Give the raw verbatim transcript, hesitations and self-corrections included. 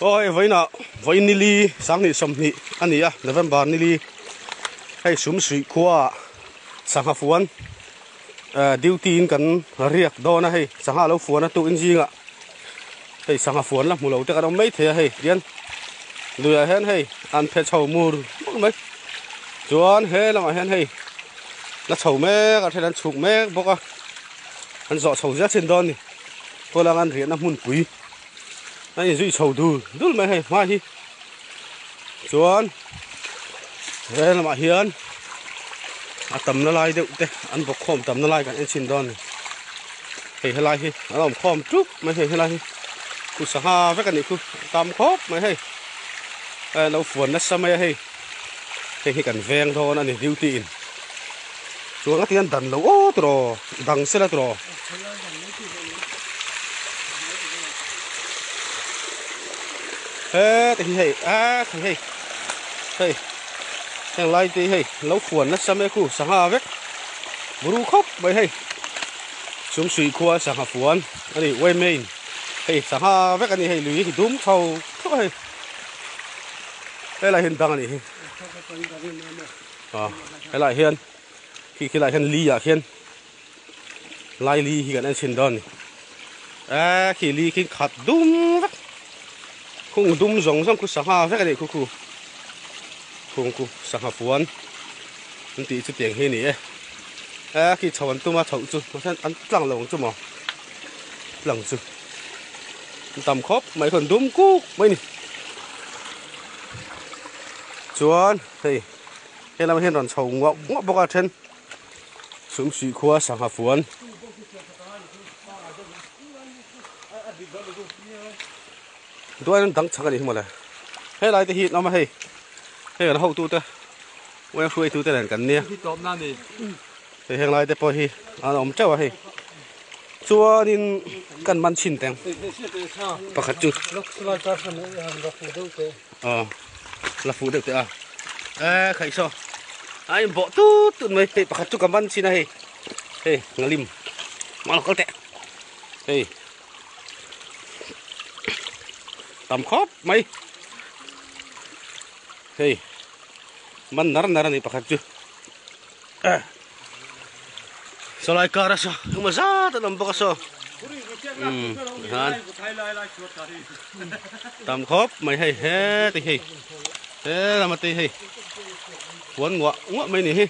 Oi, vaina, vai ni li, sang ni som ni, ani a, November ni li. Hei, Sumsui khua, sangha fuan, eh, duty in kan riak dawn a hei, sangha lo fuan a tu in zinga. Hei, sangha fuan la hmu lo te kan awm mai thei a hei, tian. Lui a hian hei, an phe chho mur, mur mai. Chuan he lamah hian hei, la chho mek a, ṭhen an chhuk mek bawk a. An zawh chho zel chin dawn ni. Khua lang an riahna hmun pui. An inzui chho dul dul mai hei, hma hi. Chuan, he lamah hian a tamna lai deuh te, an bawk khawm tamna lai kan en chhin dawn ni. Hei, helai hi, an awm khawm tuk mai hei, helai hi. Khu sangha vek a ni khu, tam khawp mai hei. Eh, lo fuan nasa mai a hei. Hei hi kan veng dawn a ni, duty in. Chuan a tian dan lo aw tiraw, dang sela tiraw. He, te hi hei, a, te hei. Hei. Heng lai te hei, lo fuan nasa mai khu, sangha vek. Buru khawp mai hei. Sumsui khua sangha fuan. A ni, wei main. Hei, sangha vek a ni hei, lui hi dum tho tho hei. Helai hin dang a ni hi. A, helai hian. Khi, khi lai hian li ah khian. Lai li hi kan en chhin dawn ni. A, khi li khi khat dum vek. Khung dum zawng zawng khu sangha vek a ni khu khu. Khung khu sangha fuan. An tih chu tiang hi ni e. A, khi chho an tum a chho chu. Masan an tlang lo ang chu maw. Tlang chu. An tam khawp mai khun dum kuk mai ni. Chuan, hei. He lam hian rawn chho nguah nguah bawk a ṭhen. Sumsui khua sangha fuan. Duai an dang chak a ni hi mawle. He lai te hi an awm a hei. Hei kan hotute. Wai hruaitute nen kan nia. Hi tawpna ni. Hei heng lai te pawh hi an awm teuh a hei. Chuanin kan man chhin teng. Pakhat chu. Aw, la fuh deuh te a. Eh, khai saw. A inbawh tut tut mai. Hei, pakhat chu ka man chhin a hei. Hei, ngalim. Mal kal te. Hei. Tam khawp mai. Hei. Man nar nar a ni pakhat chu. Eh. Saw lai kara saw, engemaw zat an awm bawk a saw. Hmm, han. Tam khawp mai hei, he te hei. He lama te hei. Puan nguah nguah mai ni hi.